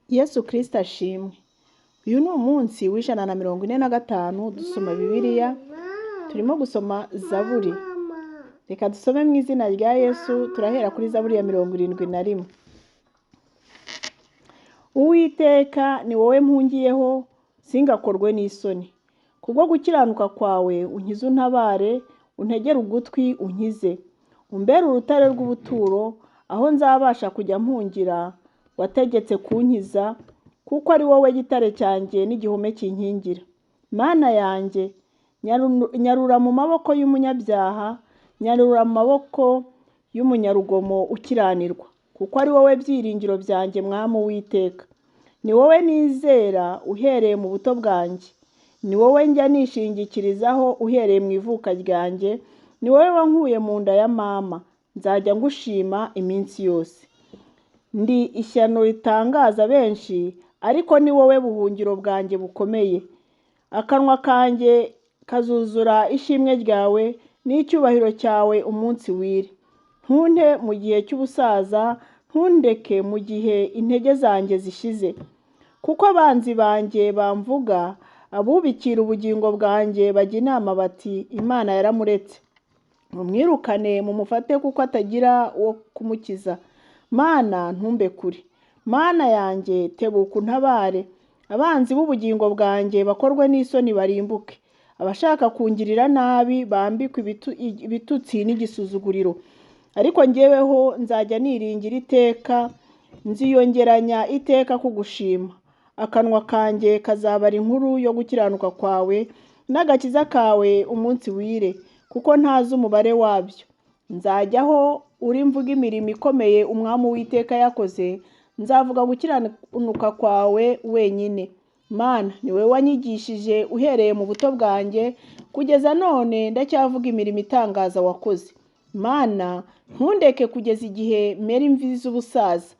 Yesu Kristo ashimwe. Uyu ni umunsi w'145 dusoma Bibiliya, turimo gusoma Zaburi. Reka dusome mu izina rya Yesu, turahera kuri Zaburi ya 71. Uwiteka, ni wowe mpungiyeho, singakorwe n'isoni. Kubwo gukiranuka kwawe unkize, untabare, untegere ugutwi unkize. Umbere urutare rw'ubuturo, aho nzabasha kujya mpungira, wategetse kunkiza, kuko ari wowe gitare cyanjye n'igihome kinkingira. Mana yanjye, nyarura mu maboko y'umunyabyaha, nyarura mu maboko y'umunyarugomo ukiranirwa, kuko ari wowe byiringiro byanjye, Mwami Uwiteka. Ni wowe nizera uhereye mu buto bwanjye, ni wowe njya nishingikirizaho uhereye mu ivuka ryanjye, ni wowe wankuye mu nda ya mama, nzajya ngushima iminsi yose. Ndi ishyano ritangaza benshi, ariko ni wowe buhungiro bwanjye bukomeye. Akanwa kanjye kazuzura ishimwe ryawe n'icyubahiro cyawe umunsi wire. Ntunte mu gihe cy'ubusaza, ntundeke mu gihe intege zanjye zishize. Kuko abanzi banjye bamvuga, abubikira ubugingo bwanjye bajya inama bati: "Imana yaramuretse. Mumwirukane, mumufate, kuko atagira uwo kumukiza." Mana, ntumbe kure. Mana yanjye, tebuka untabare. Abanzi b'ubugingo bwanjye bakorwe n'isoni, barimbuke. Abashaka kungirira nabi bambikwe ibitutsi n'igisuzuguriro. Ariko njyeweho nzajya niringira iteka, nziyongeranya iteka kugushima. Akanwa kanjye kazabara inkuru yo gukiranuka kwawe n'agakiza kawe umunsi wire, kuko ntazi umubare wabyo. Nzajyaho uri mvuga imirimo ikomeye Umwami Uwiteka yakoze, nzavuga gukiranuka kwawe wenyine. Mana, ni wowe wanyigishije uhereye mu buto bwanjye, kugeza none ndacyavuga imirimo itangaza wakoze. Mana, ntundeke kugeza igihe mera imvi z'ubusaza,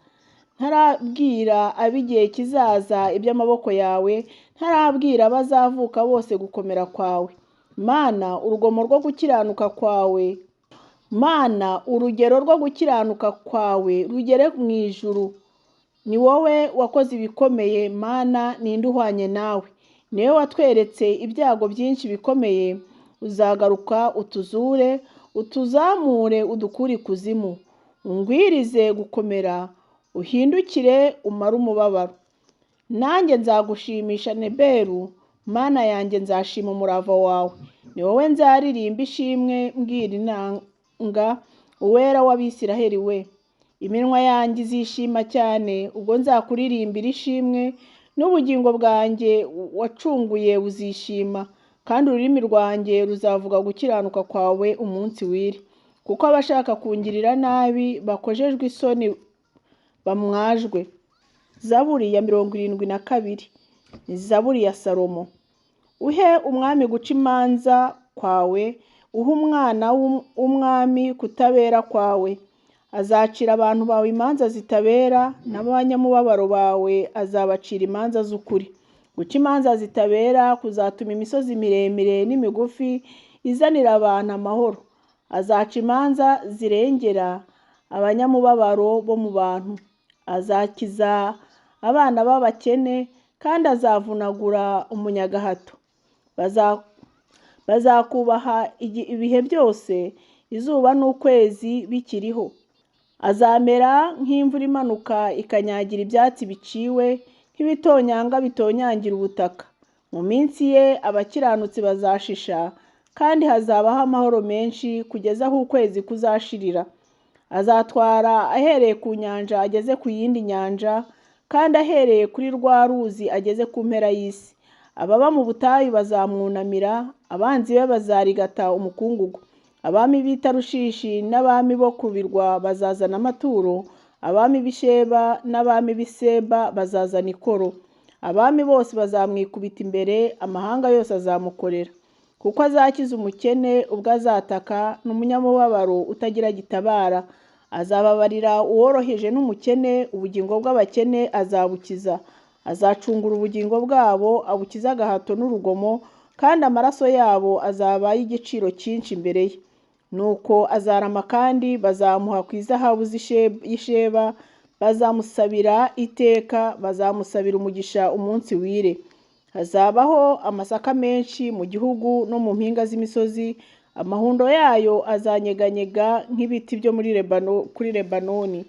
ntarabwira ab'igihe kizaza iby'amaboko yawe, ntarabwira abazavuka bose gukomera kwawe. Mana, urugomo rwo gukiranuka kwawe, Mana, urugero rwo gukiranuka kwawe rugere mu ijuru. Ni wowe wakoze ibikomeye, Mana, ninde uhwanye nawe? Ni wowe watweretse ibyago byinshi bikomeye, uzagaruka utuzure, utuzamure, udukure ikuzimu. Ungwirize gukomera, uhindukire umare umubabaro. Nanjye nzagushimisha neberu, Mana yanjye, nzashima umurava wawe. Ni wowe nzaririmba ishimwe mbwira inanga, Uwera w'Abisiraheli we. Iminwa yanjye izishima cyane ubwo nzakuririmbira ishimwe, n'ubugingo bwanjye wacunguye buzishima, kandi ururimi rwanjye ruzavuga gukiranuka kwawe umunsi wire. Kuko abashaka kungirira nabi bakojejwe isoni, bamwajwe. Zaburi ya 72, ni Zaburi ya Salomo. Uhe umwami guca imanza kwawe, uhe umwana w'umwami kutabera kwawe. Azacira abantu bawe imanza zitabera, n'abanyamubabaro bawe azabacira imanza z'ukuri. Guca imanza zitabera kuzatuma imisozi miremire n'imigufi izanira abantu amahoro. Azaca imanza zirengera abanyamubabaro bo mu bantu. Azakiza abana b'abakene, kandi azavunagura umunyagahato. Bazakubaha ibihe byose, izuba n'ukwezi bikiriho. Azamera nk'imvura imanuka ikanyagira ibyatsi biciwe, nk'ibitonyanga bitonyangira ubutaka. Mu minsi ye abakiranutsi bazashisha, kandi hazabaho amahoro menshi kugeza aho ukwezi kuzashirira. Azatwara ahereye ku nyanja ageze ku yindi nyanja, kandi ahereye kuri rwa ruzi ageze ku mpera y'isi. Ababa mu butayu bazamwunamira, abanzi be bazarigata umukungugu. Abami b'i Tarushishi n'abami bo ku birwa bazazana amaturo, abami b'i Sheba n'abami b'i Seba bazazana ikoro. Abami bose bazamwikubita imbere, amahanga yose azamukorera. Kuko azakiza umukene ubwo azataka, n'umunyamubabaro utagira gitabara. Azababarira uworoheje n'umukene, ubugingo bw'abakene azabukiza. Azacungura ubugingo bwabo, abukize agahato n'urugomo, kandi amaraso yabo azaba ay'igiciro cyinshi imbere ye. Nuko azarama, kandi bazamuha ku izahabu y'i Sheba. Bazamusabira iteka, bazamusabira umugisha umunsi wire. Hazabaho amasaka menshi mu gihugu no mu mpinga z'imisozi, amahundo yayo azanyeganyega nk'ibiti byo muri Lebano, kuri Lebanoni.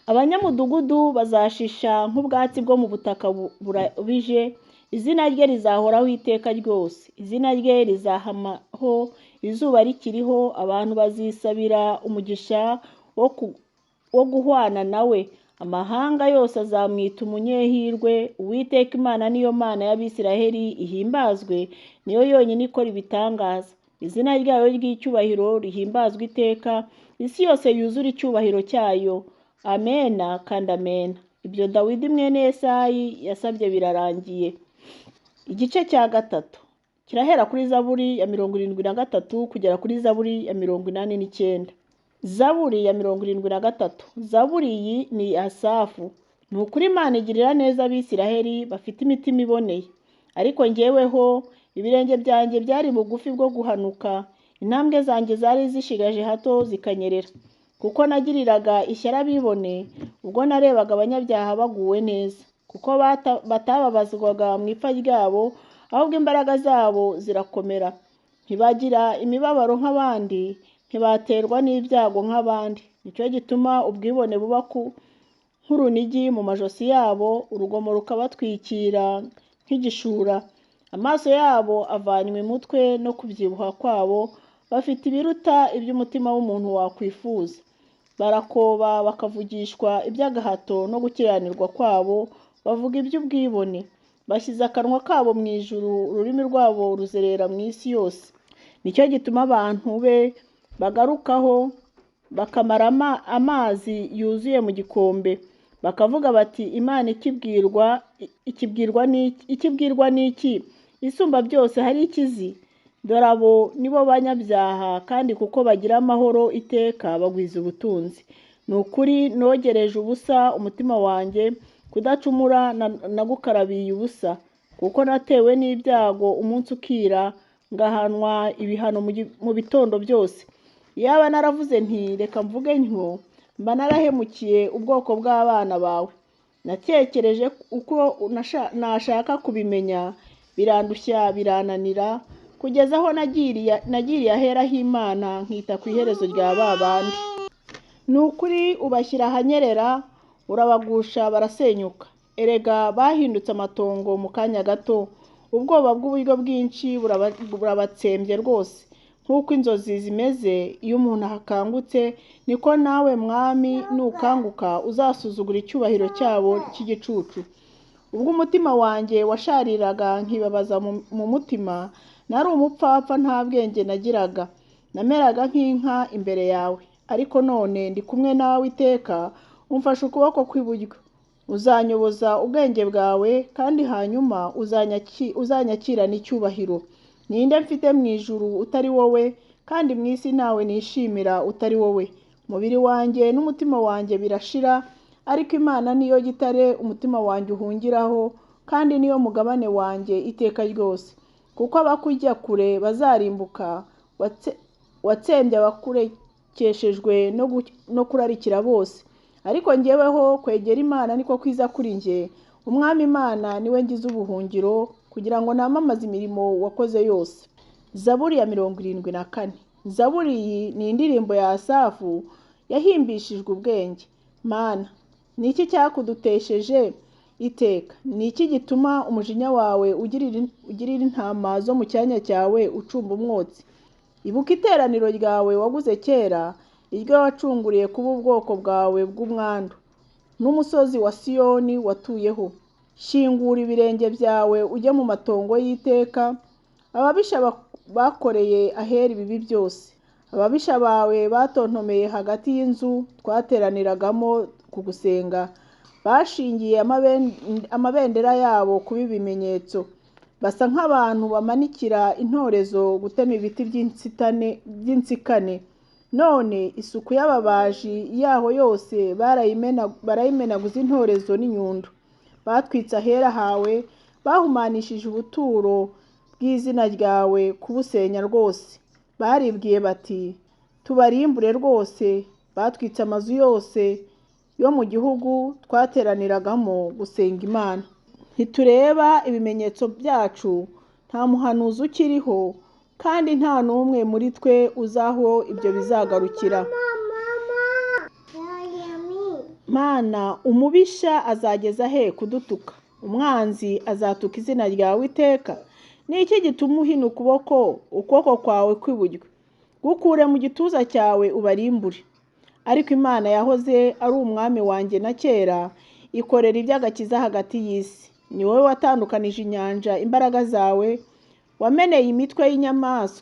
Abanyamudugudu bazashisha nk'ubwatsi bwo mu butaka burabije, izina rye rizahoraho iteka ryose. Izina rye rizahamaho izuba rikiriho, abantu bazisabira umugisha wo guhwana nawe. Amahanga yose azamwita umunyehirwe. Uwiteka Imana niyo Mana y'Abisiraheli ihimbazwe, niyo yonyine ikora ibitangaza. Izina ryayo ry'icyubahiro rihimbazwe iteka, isi yose yuzure icyubahiro cyayo. Amena kandi amena. Ibyo Dawidi mwene Yesayi yasabye birarangiye. Igice cya gatatu kirahera kuri Zaburi ya 73 kugera kuri Zaburi ya 89. Zaburi ya 73. Zaburi iyi ni Asafu. Ni ukuri Imana igirira neza Abisiraheli bafite imitima iboneye. Ariko njyeweho ibirenge byanjye byari bugufi bwo guhanuka, intambwe zanjye zari zishigaje hato zikanyerera. Kuko nagiriraga ishyari abibone, ubwo narebaga abanyabyaha baguwe neza. Kuko batababazwaga mu ipfa ryabo, ahubwo imbaraga zabo zirakomera. Ntibagira imibabaro nk'abandi, ntibaterwa n'ibyago nk'abandi. Nicyo gituma ubwibone buba nk'urunigi mu majosi yabo, urugomo rukabatwikira nk'igishura. Amaso yabo avanywe imutwe no kubyibuha kwabo, bafite ibiruta iby'umutima w'umuntu wakwifuza. Barakoba bakavugishwa iby'agahato no gukiranirwa kwabo, bavuga iby'ubwibone. Bashyize akanwa kabo mu ijuru, ururimi rwabo ruzerera mu isi yose. Nicyo gituma abantu be bagarukaho, bakamara amazi yuzuye mu gikombe. Bakavuga bati Imana ikibwirwa n'iki? Isumba byose hari ikizi? Dore abo nibo banyabyaha, kandi kuko bagira amahoro iteka bagwiza ubutunzi. Ni ukuri nogereje ubusa umutima wanjye, kudacumura nagukarabiye ubusa. Kuko natewe n'ibyago umunsi ukira, ngahanwa ibihano mu bitondo byose. Iyaba naravuze nti reka mvuge ntyo, mba narahemukiye ubwoko bw'abana bawe. Natekereje uko nashaka kubimenya, birandushya birananira, kugeza aho nagiriye ahera h'Imana, nkita ku iherezo rya ba bandi. Ni ukuri ubashyira ahanyerera, urabagusha barasenyuka. Erega bahindutse amatongo mu kanya gato, ubwoba bw'uburyo bwinshi burabatsembye rwose. Nk'uko inzozi zimeze iyo umuntu akangutse, niko nawe mwami nukanguka uzasuzugura icyubahiro cyabo cy'igicucu. Ubwo umutima wanjye washariraga nkibabaza mu mutima, nari umupfapfa nta bwenge nagiraga. Nameraga nk'inka imbere yawe, ariko none ndi kumwe nawe iteka, umfashe ukuboko kw'iburyo. Uzanyoboza ubwenge bwawe, kandi hanyuma uzanyakirana icyubahiro. Ninde mfite mu ijuru utari wowe, kandi mu isi ntawe nishimira utari wowe. Umubiri wanjye n'umutima wanjye birashira, ariko Imana niyo gitare umutima wanjye uhungiraho, kandi niyo mugabane wanjye iteka ryose. Kuko abakujya kure bazarimbuka, watsembye abakurekeshejwe no kurarikira bose. Ariko njyeweho kwegera Imana niko kwiza kuri njye, Umwami Imana niwe ngize ubuhungiro, kugira ngo namamaze imirimo wakoze yose. Zaburi ya 74. Zaburi iyi ni indirimbo ya Asafu yahimbishijwe ubwenge. Mana, ni iki cyakudutesheje iteka? Ni iki gituma umujinya wawe ugirira intama zo mu cyanya cyawe ucumba umwotsi? Ibuka iteraniro ryawe waguze kera, iryo wacunguriye kuba ubwoko bwawe bw'umwandu, n'umusozi wa Siyoni watuyeho. Shingura ibirenge byawe ujye mu matongo y'iteka, ababisha bakoreye ahera ibibi byose. Ababisha bawe batontomeye hagati y'inzu twateraniragamo kugusenga, bashingiye amabendera yabo kuba ibimenyetso. Basa nk'abantu bamanikira intorezo gutema ibiti by'insikane. None isuku y'ababaji yaho yose barayimenaguza intorezo n'inyundo. Batwitse ahera hawe, bahumanishije ubuturo bw'izina ryawe kubusenya rwose. Baribwiye bati tubarimbure rwose. Batwitse amazu yose yo mu gihugu twateraniragamo gusenga Imana. Ntitureba ibimenyetso byacu, nta muhanuzi ukiriho, kandi nta n'umwe muri twe uzi aho ibyo bizagarukira. Mana, umubisha azageza he kudutuka? Umwanzi azatuka izina ryawe iteka? Ni iki gituma uhina ukuboko, ukuboko kwawe kw'iburyo? Gukure mu gituza cyawe ubarimbure. Ariko Imana yahoze ari umwami wanjye na kera, ikorera iby'agakiza hagati y'isi. Ni wowe watandukanije inyanja imbaraga zawe, wameneye imitwe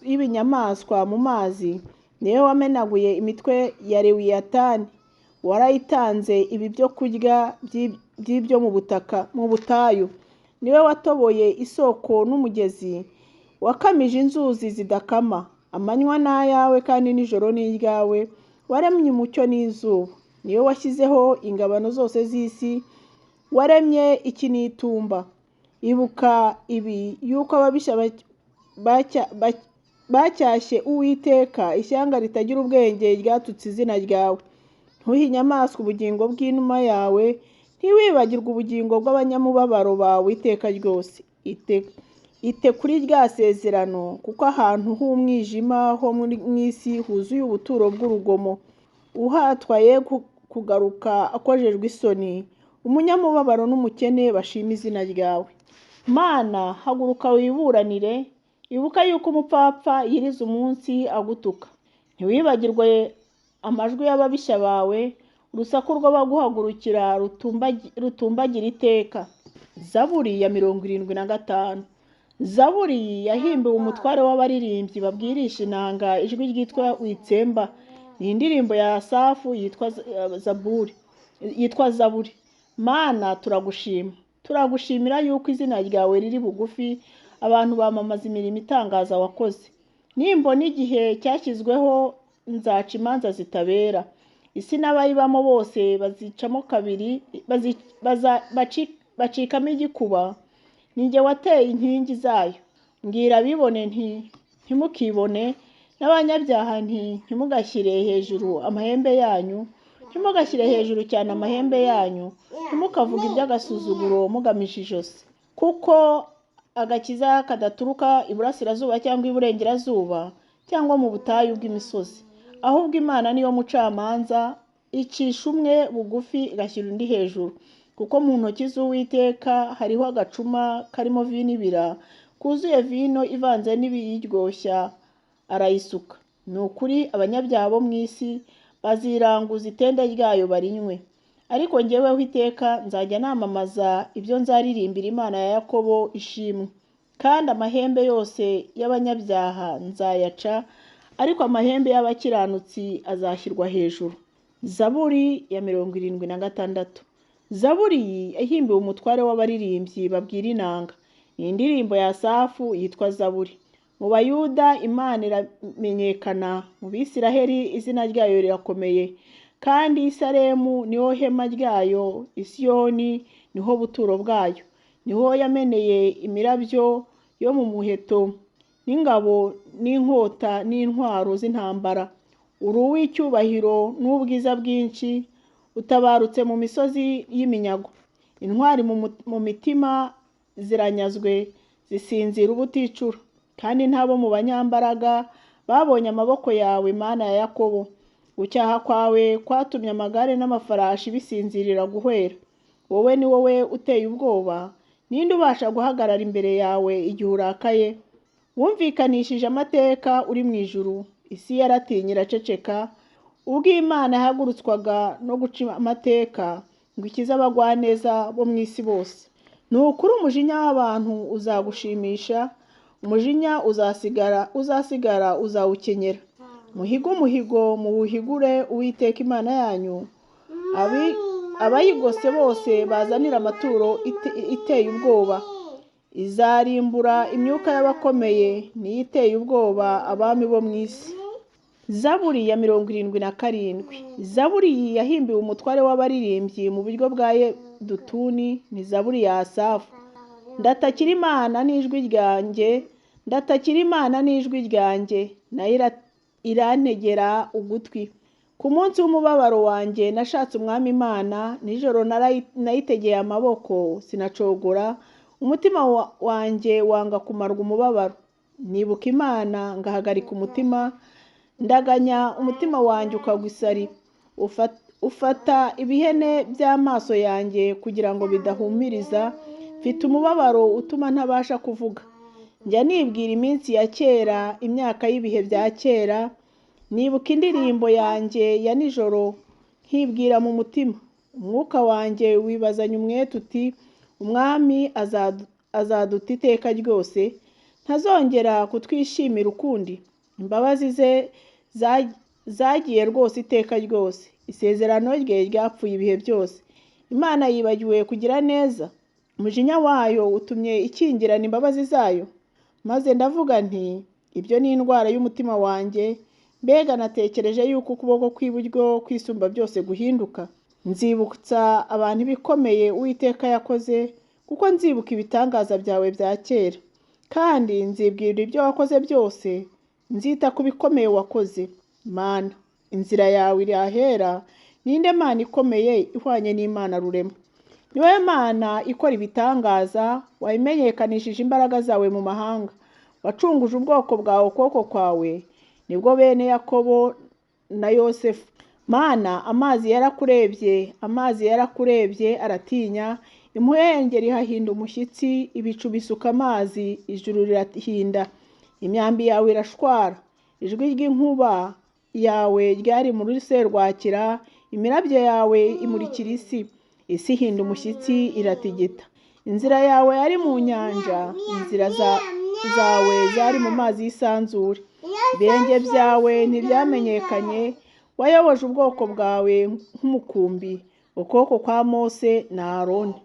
y'ibinyamaswa mu mazi, ni wowe wamenaguye imitwe ya Lewiyatani, warayitanze ibi byo kurya by'ibyo mu butaka mu butayu. Ni wowe watoboye isoko n'umugezi, wakamije inzuzi zidakama. Amanywa ni ayawe kandi nijoro ni iryawe, waremye umucyo n'izuba. Ni wowe washyizeho ingabano zose z'isi, waremye iki n'itumba. Ibuka ibi yuko ababisha bacyashye Uwiteka, ishyanga ritagira ubwenge ryatutse izina ryawe. Ntuhe inyamaswa ubugingo bw'inuma yawe, ntiwibagirwe ubugingo bw'abanyamubabaro bawe iteka ryose. Ite kuri rya sezerano, kuko ahantu h'umwijima ho mu isi huzuye ubuturo bw'urugomo. Uhatwa ye kugaruka akojejwe isoni, umunyamubabaro n'umukene bashima izina ryawe. Mana, haguruka wiburanire, ibuka yuko umupfapfa yiriza umunsi agutuka. Ntiwibagirwe amajwi y'ababisha bawe, urusaku rw'abaguhagurukira rutumbagira iteka. Zaburi ya 75. Zaburi yahimbiwe umutware w'abaririmbyi babwirisha inanga ijwi ryitwa Witsemba. Ni indirimbo ya Asafu yitwa Zaburi, yitwa Zaburi. Mana, turagushima, turagushimira yuko izina ryawe riri bugufi, abantu bamamaza imirimo itangaza wakoze. Nimbona igihe cyashyizweho, nzaca imanza zitabera. Isi n'abayibamo bose bazicamo kabiri, bacikamo igikuba. Ni jye wateye inkingi zayo. Mbwira abibone nti ntimukibone, n'abanyabyaha nti ntimugashyire hejuru amahembe yanyu, ntimugashyire hejuru cyane amahembe yanyu, ntimukavuge iby'agasuzuguro mugamije ijosi. Kuko agakiza kadaturuka iburasirazuba cyangwa iburengerazuba cyangwa mu butayu bw'imisozi, ahubwo Imana niyo mucamanza, icisha umwe bugufi igashyira undi hejuru. Kuko mu ntoki z'Uwiteka hariho agacuma karimo vino ibira, kuzuye vino ivanze n'ibiyiryoshya, arayisuka. Ni ukuri abanyabyaha bo mu isi baziranguza itende ryayo barinywe. Ariko njyeweho iteka nzajya namamaza ibyo nzaririmbira Imana ya Yakobo ishimwe. Kandi amahembe yose y'abanyabyaha nzayaca, ariko amahembe y'abakiranutsi azashyirwa hejuru. Zaburi ya 76. Zaburi yahimbiwe umutware w'abaririmbyi babwira inanga. Ni indirimbo ya Asafu yitwa Zaburi. Mu Bayuda Imana iramenyekana, mu Bisiraheli izina ryayo rirakomeye. Kandi Salemu niho hema ryayo, Isiyoni niho buturo bwayo. Niho yameneye imirabyo yo mu muheto, n'ingabo n'inkota n'intwaro z'intambara. Uri uw'icyubahiro n'ubwiza bwinshi, utabarutse mu misozi y'iminyago. Intwari mu mitima ziranyazwe, zisinzira ubuticura. Kandi ntabo mu banyambaraga babonye amaboko yawe, Mana ya Yakobo. Gucyaha kwawe kwatumye amagare n'amafarashi bisinzirira guhwera. Wowe ni wowe uteye ubwoba, ninde ubasha guhagarara imbere yawe igihe urakaye? Wumvikanishije amateka uri mu ijuru, isi yaratinye iraceceka, ubwo Imana yahagurutswaga no guca amateka ngo ikize abagwaneza bo mu isi bose. Ni ukuri umujinya w'abantu uzagushimisha, umujinya uzasigara uzawukenyera. Muhige umuhigo muwuhigure Uwiteka Imana yanyu, abayigose bose bazanira amaturo iteye ubwoba. Izarimbura imyuka y'abakomeye, niyo iteye ubwoba abami bo mu isi. Zaburi ya 77. Zaburi yahimbiwe umutware w'abaririmbyi mu buryo bwa Yedutuni, ni zaburi ya Asafu. Ndatakira Imana n'ijwi ryanjye, ndatakira Imana n'ijwi ryanjye, nayo irantegera ugutwi. Ku munsi w'umubabaro wanjye nashatse Umwami Imana, nijoro nayitegeye amaboko sinacogora, umutima wanjye wanga kumarwa umubabaro. Nibuka Imana ngahagarika umutima, ndaganya umutima wanjye ukagwa isari. Ufata ibihene by'amaso yanjye kugira ngo bidahumiriza, mfite umubabaro utuma ntabasha kuvuga. Njya nibwira iminsi ya kera, imyaka y'ibihe bya kera, nibuka indirimbo yanjye ya nijoro, nkibwira mu mutima. Umwuka wanjye wibazanya umwete uti: Umwami azaduta iteka ryose, ntazongera kutwishimira ukundi. Imbabazi ze zagiye rwose iteka ryose, isezerano rye ryapfuye ibihe byose. Imana yibagiwe kugira neza, umujinya wayo utumye ikingirana imbabazi zayo. Maze ndavuga nti: ibyo ni indwara y'umutima wanjye, mbega natekereje yuko ukuboko kw'iburyo kwisumba byose guhinduka. Nzibutsa abantu ibikomeye Uwiteka yakoze, kuko nzibuka ibitangaza byawe bya kera. Kandi nzibwira ibyo wakoze byose, nzita ku bikomeye wakoze. Mana, inzira yawe iri ahera, ninde Mana ikomeye ihwanye n'Imana rurema? Ni wowe Mana ikora ibitangaza, wabimenyekanishije imbaraga zawe mu mahanga. Wacunguje ubwoko bwawe ukuboko kwawe, nibwo bene Yakobo na Yosefu. Mana, amazi yarakurebye, amazi yarakurebye aratinya, imuhengeri ihahinda umushyitsi, ibicu bisuka amazi, ijuru rirahinda, imyambi yawe irashwara, ijwi ry'inkuba yawe ryari muri serwakira, imirabyo yawe imurikira isi, isi ihinda umushyitsi iratigita. Inzira yawe yari mu nyanja, inzira zawe zari mu mazi y'isanzure. Ibirenge byawe ntibyamenyekanye, wayoboje ubwoko bwawe nk'umukumbi, ukuboko kwa Mose na Aroni.